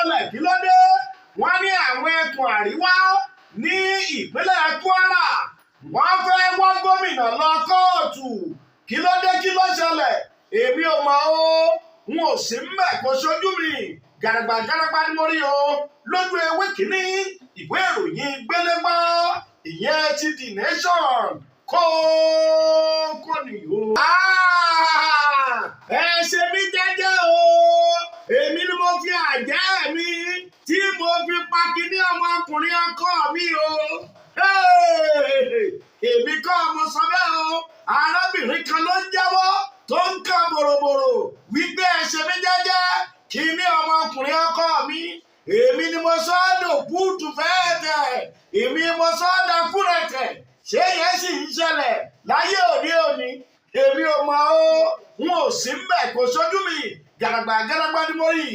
Ṣẹlẹ̀? Kí ló dé? Wọ́n ní àwọn ẹkùn àríwá ní ìpínlẹ̀ Kwara, wọ́n fẹ́ wọ́ gómìnà lọ kóòtù. Kí ló dé? Kí ló ṣẹlẹ̀? Èmi ò mọ̀ o, n ò sí mbẹ̀, kó ṣojú mi. Gàràgbà gàràgbà ni mo rí o lójú ewé kínní ìwé ìròyìn gbélégbá, ìyẹn ti The Nation. Kókó nìyó. Ẹ ṣe mí jẹ́jẹ́ o, èmi ni mo fi àjẹ́ mi tí mo fi pa kíní ọmọkùnrin ọkọ mi o. Èmi kọ́ mo sọ bẹ́ẹ̀ o. Arábìnrin kan ló ń jẹ́wọ́ tó ń kàn bòròbòrò wípé ẹ ṣe mí jẹ́jẹ́, kíní ọmọkùnrin ọkọ mi, èmi ni mo sọ ọ́ dòkúùtù fẹ́ẹ̀tẹ̀, èmi mo sọ ọ́ dakúrẹ̀tẹ̀. Ṣé yẹn sì ń ṣẹlẹ̀ láyé òde òní? Èmi ò mọ̀ o, n ò sí mbẹ̀, kò sójú mi. Gàràgbà gàràgbà ni mo rí.